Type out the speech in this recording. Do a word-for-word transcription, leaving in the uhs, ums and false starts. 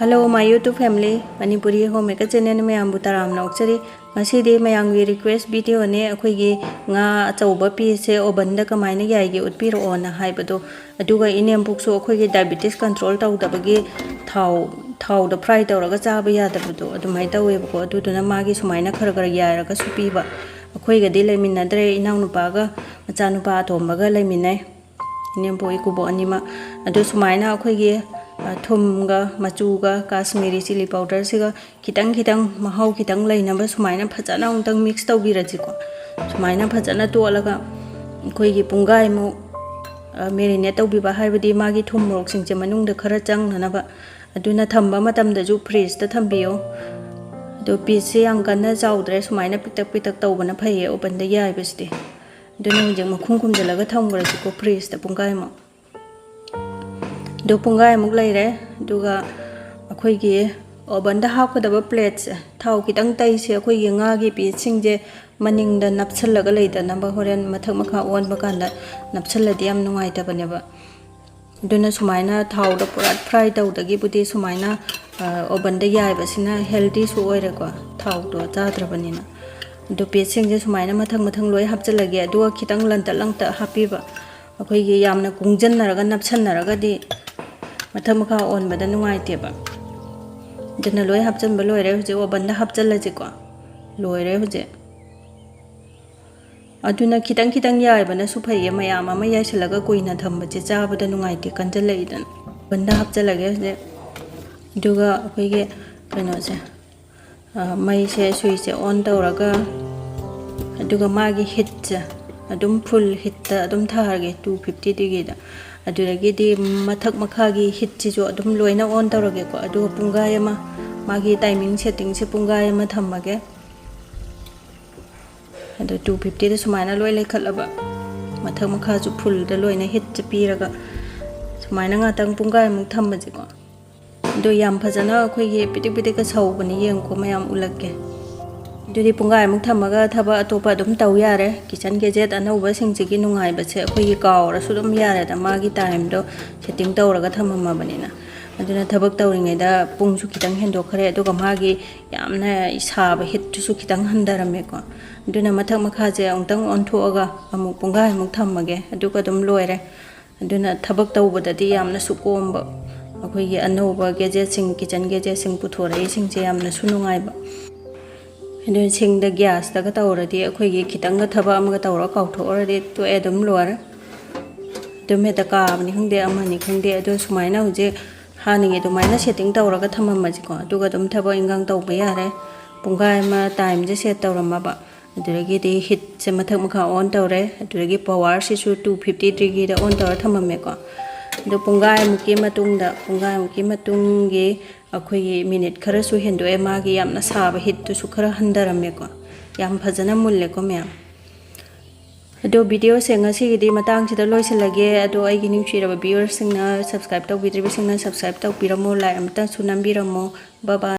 Hello, my YouTube family, Manipuri Homemaker channel ꯃꯌꯥꯝꯕꯨ ꯇꯔꯥꯝꯅ ꯑꯣꯛꯆꯔꯤ꯫ ꯉꯁꯤꯗꯤ ꯃꯌꯥꯝꯒꯤ request videoꯅꯦ, ꯑꯩꯈꯣꯏꯒꯤ ꯉꯥ ꯑꯆꯧꯕ pieceꯁꯦ ovenꯗ ꯀꯃꯥꯏꯅ ꯌꯥꯏꯒꯦ ꯎꯠꯄꯤꯔꯛꯑꯣꯅ ꯍꯥꯏꯕꯗꯣ꯫ ꯑꯗꯨꯒ ꯏꯅꯦꯝꯄꯣꯛꯁꯨ ꯑꯩꯈꯣꯏꯒꯤ diabetes control ꯇꯧꯗꯕꯒꯤ ꯊꯥꯎ, ꯊꯥꯎꯗ fry ꯇꯧꯔꯒ ꯆꯥꯕ ꯌꯥꯗꯕꯗꯣ ꯑꯗꯨꯃꯥꯏꯅ ꯇꯧꯋꯦꯕꯀꯣ꯫ ꯑꯗꯨꯗꯨꯅ ꯃꯥꯒꯤ ꯁꯨꯃꯥꯏꯅ ꯈꯔ ꯈꯔ ꯌꯥꯏꯔꯒꯁꯨ ꯄꯤꯕ꯫ ꯑꯩꯈꯣꯏꯒꯗꯤ ꯂꯩꯃꯤꯟꯅꯗ꯭ꯔꯦ, ꯏꯅꯥꯎꯅꯨꯄꯥꯒ ꯃꯆꯥꯅꯨꯄꯥ ꯑꯇꯣꯝꯕꯒ ꯂꯩꯃꯤꯟꯅꯩ꯫ ꯏꯅꯦꯝꯄꯣꯛ ꯏꯀꯨꯕꯣꯛ ꯑꯅꯤꯃꯛ꯫ ꯑꯗꯨ ꯁꯨꯃꯥꯏꯅ ꯑꯩꯈꯣꯏꯒꯤ, ꯑ, ꯊꯨꯝꯒ ꯃꯆꯨꯒ Kashmiri chilli powderꯁꯤꯒ ꯈꯤꯇꯪ ꯈꯤꯇꯪ ꯃꯍꯥꯎ ꯈꯤꯇꯪ ꯂꯩꯅꯕ ꯁꯨꯃꯥꯏꯅ ꯐꯖꯅ ꯑꯃꯨꯛꯇꯪ mix ꯇꯧꯕꯤꯔꯁꯤꯀꯣ꯫ ꯁꯨꯃꯥꯏꯅ ꯐꯖꯅ ꯇꯣꯠꯂꯒ ꯑꯩꯈꯣꯏꯒꯤ ꯄꯨꯡꯈꯥꯏꯃꯨꯛ, ꯑ, marinate ꯇꯧꯕꯤꯕ, ꯍꯥꯏꯕꯗꯤ ꯃꯥꯒꯤ ꯊꯨꯝ ꯃꯣꯔꯣꯛꯁꯤꯡꯁꯦ ꯃꯅꯨꯡꯗ ꯈꯔ ꯆꯪꯅꯅꯕ꯫ ꯑꯗꯨꯅ ꯊꯝꯕ ꯃꯇꯝꯗꯁꯨ fridgeꯇ ꯊꯝꯕꯤꯌꯣ꯫ ꯑꯗꯣ pieceꯁꯦ ꯌꯥꯝ ꯀꯟꯅ ꯆꯥꯎꯗ꯭ꯔꯦ, ꯁꯨꯃꯥꯏꯅ ꯄꯤꯛꯇꯛ ꯄꯤꯛꯇꯛ ꯇꯧꯕꯅ ꯐꯩꯌꯦ ovenꯗ ꯌꯥꯏꯕꯁꯤꯗꯤ꯫ ꯑꯗꯨꯅ ꯍꯧꯖꯤꯛ ꯃꯈꯨꯝ ꯈꯨꯝꯖꯤꯜꯂꯒ ꯊꯝꯈ꯭ꯔꯁꯤꯀꯣ fridgeꯇ ꯄꯨꯡꯈꯥꯏꯃꯨꯛ꯫ ꯑꯗꯣ ꯄꯨꯡꯈꯥꯏꯃꯨꯛ ꯂꯩꯔꯦ꯫ ꯑꯗꯨꯒ ꯑꯩꯈꯣꯏꯒꯤ ovenꯗ ꯍꯥꯞꯀꯗꯕ plateꯁꯦ, ꯊꯥꯎ ꯈꯤꯇꯪ ꯇꯩꯁꯦ, ꯑꯩꯈꯣꯏꯒꯤ ꯉꯥꯒꯤ pieceꯁꯤꯡꯁꯦ ꯃꯅꯤꯡꯗ ꯅꯞꯁꯜꯂꯒ ꯂꯩꯗꯅꯕ, ꯍꯣꯔꯦꯟ ꯃꯊꯛ ꯃꯈꯥ ꯑꯣꯟꯕ ꯀꯥꯟꯗ ꯅꯞꯁꯜꯂꯗꯤ ꯌꯥꯝ ꯅꯨꯡꯉꯥꯏꯇꯕꯅꯦꯕ꯫ ꯑꯗꯨꯅ ꯁꯨꯃꯥꯏꯅ ꯊꯥꯎꯗ ꯄꯨꯔꯥ fry ꯇꯧꯗꯒꯤꯕꯨꯗꯤ ꯁꯨꯃꯥꯏꯅ, ꯑ, ovenꯗ ꯌꯥꯏꯕꯁꯤꯅ healthyꯁꯨ ꯑꯣꯏꯔꯦꯀꯣ, ꯊꯥꯎꯗꯣ ꯆꯥꯗ꯭ꯔꯕꯅꯤꯅ꯫ ꯑꯗꯨ pieceꯁꯤꯡꯁꯦ ꯁꯨꯃꯥꯏꯅ ꯃꯊꯪ ꯃꯊꯪ ꯂꯣꯏ ꯍꯥꯞꯆꯤꯜꯂꯒꯦ, ꯑꯗꯨꯒ ꯈꯤꯇꯪ ꯂꯟꯇꯛ ꯂꯟꯇꯛ ꯍꯥꯞꯄꯤꯕ꯫ ꯑꯩꯈꯣꯏꯒꯤ ꯌꯥꯝꯅ ꯀꯨꯡꯖꯟꯅꯔꯒ ꯅꯞꯁꯟꯅꯔꯒꯗꯤ ꯃꯊꯛ ꯃꯈꯥ ꯑꯣꯟꯕꯗ ꯅꯨꯡꯉꯥꯏꯇꯦꯕ꯫ ꯑꯗꯨꯅ ꯂꯣꯏ ꯍꯥꯞꯆꯤꯟꯕ ꯂꯣꯏꯔꯦ꯫ ꯍꯧꯖꯤꯛ ovenꯗ ꯍꯥꯞꯆꯤꯜꯂꯁꯤꯀꯣ꯫ ꯂꯣꯏꯔꯦ ꯍꯧꯖꯤꯛ꯫ ꯑꯗꯨꯅ ꯈꯤꯇꯪ ꯈꯤꯇꯪ ꯌꯥꯏꯕꯅꯁꯨ ꯐꯩꯌꯦ, ꯃꯌꯥꯝ ꯑꯃ ꯌꯥꯏꯁꯤꯜꯂꯒ ꯀꯨꯏꯅ ꯊꯝꯕꯁꯦ ꯆꯥꯕꯗ ꯅꯨꯡꯉꯥꯏꯇꯦ, ꯀꯟꯖꯜꯂꯛꯏꯗꯅ꯫ Ovenꯗ ꯍꯥꯞꯆꯤꯜꯂꯒꯦ ꯍꯧꯖꯤꯛ꯫ ꯑꯗꯨꯒ ꯑꯩꯈꯣꯏꯒꯤ ꯀꯩꯅꯣꯁꯦ, ꯑ, ꯃꯩꯁꯦ, switchꯁꯦ on ꯇꯧꯔꯒ, ꯑꯗꯨꯒ ꯃꯥꯒꯤ heatꯁꯦ ꯑꯗꯨꯝ full heatꯇ ꯑꯗꯨꯝ ꯊꯥꯔꯒꯦ, two fifty degreeꯗ꯫ ꯑꯗꯨꯗꯒꯤꯗꯤ ꯃꯊꯛ ꯃꯈꯥꯒꯤ heatꯁꯤꯁꯨ ꯑꯗꯨꯝ ꯂꯣꯏꯅ on ꯇꯧꯔꯒꯦꯀꯣ꯫ ꯑꯗꯨꯒ ꯄꯨꯡꯈꯥꯏ ꯑꯃ, ꯃꯥꯒꯤ timing settingꯁꯦ ꯄꯨꯡꯈꯥꯏ ꯑꯃ ꯊꯝꯃꯒꯦ꯫ ꯑꯗꯣ two fiftyꯗ ꯁꯨꯃꯥꯏꯅ ꯂꯣꯏ ꯂꯩꯈꯠꯂꯕ, ꯃꯊꯛ ꯃꯈꯥꯁꯨ fullꯗ ꯂꯣꯏꯅ heatꯁꯦ ꯄꯤꯔꯒ ꯁꯨꯃꯥꯏꯅ ꯉꯥꯛꯇꯪ ꯄꯨꯡꯈꯥꯏꯃꯨꯛ ꯊꯝꯕꯁꯦꯀꯣ꯫ ꯑꯗꯣ ꯌꯥꯝ ꯐꯖꯅ ꯑꯩꯈꯣꯏꯒꯤ ꯄꯤꯗꯤꯛ ꯄꯤꯗꯤꯛꯀ ꯁꯧꯕꯅꯤ, ꯌꯦꯡꯉꯨꯀꯣ, ꯃꯌꯥꯝ ꯎꯠꯂꯛꯀꯦ꯫ ꯑꯗꯨꯗꯤ ꯄꯨꯡꯈꯥꯏꯃꯨꯛ ꯊꯝꯃꯒ ꯊꯕꯛ ꯑꯇꯣꯞꯄ ꯑꯗꯨꯝ ꯇꯧ ꯌꯥꯔꯦ꯫ Kitchen gadget ꯑꯅꯧꯕꯁꯤꯡꯁꯤꯒꯤ ꯅꯨꯡꯉꯥꯏꯕꯁꯦ ꯑꯩꯈꯣꯏꯒꯤ ꯀꯥꯎꯔꯁꯨ ꯑꯗꯨꯝ ꯌꯥꯔꯦꯗ, ꯃꯥꯒꯤ timeꯗꯣ setting ꯇꯧꯔꯒ ꯊꯝꯃꯝꯃꯕꯅꯤꯅ꯫ ꯑꯗꯨꯅ ꯊꯕꯛ ꯇꯧꯔꯤꯉꯩꯗ ꯄꯨꯡꯁꯨ ꯈꯤꯇꯪ ꯍꯦꯟꯗꯣꯛꯈ꯭ꯔꯦ, ꯑꯗꯨꯒ ꯃꯥꯒꯤ ꯌꯥꯝꯅ ꯁꯥꯕ ꯍꯤꯠꯇꯨꯁꯨ ꯈꯤꯇꯪ ꯍꯟꯊꯔꯝꯃꯦꯀꯣ꯫ ꯑꯗꯨꯅ ꯃꯊꯛ ꯃꯈꯥꯁꯦ ꯑꯃꯨꯛꯇꯪ ꯑꯣꯟꯊꯣꯛꯑꯒ ꯑꯃꯨꯛ ꯄꯨꯡꯈꯥꯏꯃꯨꯛ ꯊꯝꯃꯒꯦ, ꯑꯗꯨꯒ ꯑꯗꯨꯝ ꯂꯣꯏꯔꯦ꯫ ꯑꯗꯨꯅ ꯊꯕꯛ ꯇꯧꯕꯗꯗꯤ ꯌꯥꯝꯅꯁꯨ ꯀꯣꯝꯕ, ꯑꯩꯈꯣꯏꯒꯤ ꯑꯅꯧꯕ ꯒꯦꯖꯦꯠꯁꯤꯡ, ꯀꯤꯆꯟ ꯒꯦꯖꯦꯠꯁꯤꯡ ꯄꯨꯊꯣꯔꯛꯏꯁꯤꯡꯁꯦ ꯌꯥꯝꯅꯁꯨ ꯅꯨꯡꯉꯥꯏꯕ꯫ ꯑꯗꯨ ꯁꯤꯡꯗ ꯒ꯭ꯌꯥꯁꯇꯒ ꯇꯧꯔꯗꯤ ꯑꯩꯈꯣꯏꯒꯤ ꯈꯤꯇꯪꯒ ꯊꯕꯛ ꯑꯃꯒ ꯇꯧꯔꯒ ꯀꯥꯎꯊꯣꯛꯎꯔꯗꯤ ꯇꯣꯛꯑꯦ, ꯑꯗꯨꯝ ꯂꯣꯏꯔꯦ꯫ ꯑꯗꯨꯝ ꯍꯦꯛꯇ ꯀꯥꯕꯅꯤ ꯈꯪꯗꯦ, ꯑꯃꯅꯤ ꯈꯪꯗꯦ, ꯑꯗꯣ ꯁꯨꯃꯥꯏꯅ ꯍꯧꯖꯤꯛ ꯍꯥꯟꯅꯒꯤ ꯑꯗꯨꯃꯥꯏꯅ ꯁꯦꯠꯇꯤꯡ ꯇꯧꯔꯒ ꯊꯝꯃꯝꯃꯁꯤꯀꯣ, ꯑꯗꯨꯒ ꯑꯗꯨꯝ ꯊꯕꯛ ꯏꯟꯈꯥꯡ ꯇꯧꯕ ꯌꯥꯔꯦ꯫ ꯄꯨꯡꯈꯥꯏ ꯑꯃ ꯇꯥꯏꯝꯁꯦ ꯁꯦꯠ ꯇꯧꯔꯝꯃꯕ, ꯑꯗꯨꯗꯒꯤꯗꯤ ꯍꯤꯠꯁꯦ ꯃꯊꯛ ꯃꯈꯥ ꯑꯣꯟ ꯇꯧꯔꯦ, ꯑꯗꯨꯗꯒꯤ ꯄꯋꯥꯔꯁꯤꯁꯨ two fifty degreeꯗ ꯑꯣꯟ ꯇꯧꯔ ꯊꯝꯃꯝꯃꯦꯀꯣ꯫ ꯑꯗꯣ ꯄꯨꯡꯈꯥꯏꯃꯨꯛꯀꯤ ꯃꯇꯨꯡꯗ, ꯄꯨꯡꯈꯥꯏꯃꯨꯛꯀꯤ ꯃꯇꯨꯡꯒꯤ ꯑꯩꯈꯣꯏꯒꯤ ꯃꯤꯅꯤꯠ ꯈꯔꯁꯨ ꯍꯦꯟꯗꯣꯛꯑꯦ, ꯃꯥꯒꯤ ꯌꯥꯝꯅ ꯁꯥꯕ ꯍꯤꯠꯇꯨꯁꯨ ꯈꯔ ꯍꯟꯊꯔꯝꯃꯦꯀꯣ꯫ ꯌꯥꯝ ꯐꯖꯅ ꯃꯨꯜꯂꯦꯀꯣ ꯃꯌꯥꯝ꯫ ꯑꯗꯣ videoꯁꯦ ꯉꯁꯤꯒꯤꯗꯤ ꯃꯇꯥꯡꯁꯤꯗ ꯂꯣꯏꯁꯤꯜꯂꯒꯦ꯫ ꯑꯗꯣ ꯑꯩꯒꯤ ꯅꯨꯡꯁꯤꯔꯕ viewerꯁꯤꯡꯅ, subscribe ꯇꯧꯕꯤꯗ꯭ꯔꯤꯕꯁꯤꯡꯅ subscribe ꯇꯧꯕꯤꯔꯝꯃꯣ, like ꯑꯃꯇꯁꯨ ꯅꯝꯕꯤꯔꯝꯃꯣ꯫ Bye bye꯫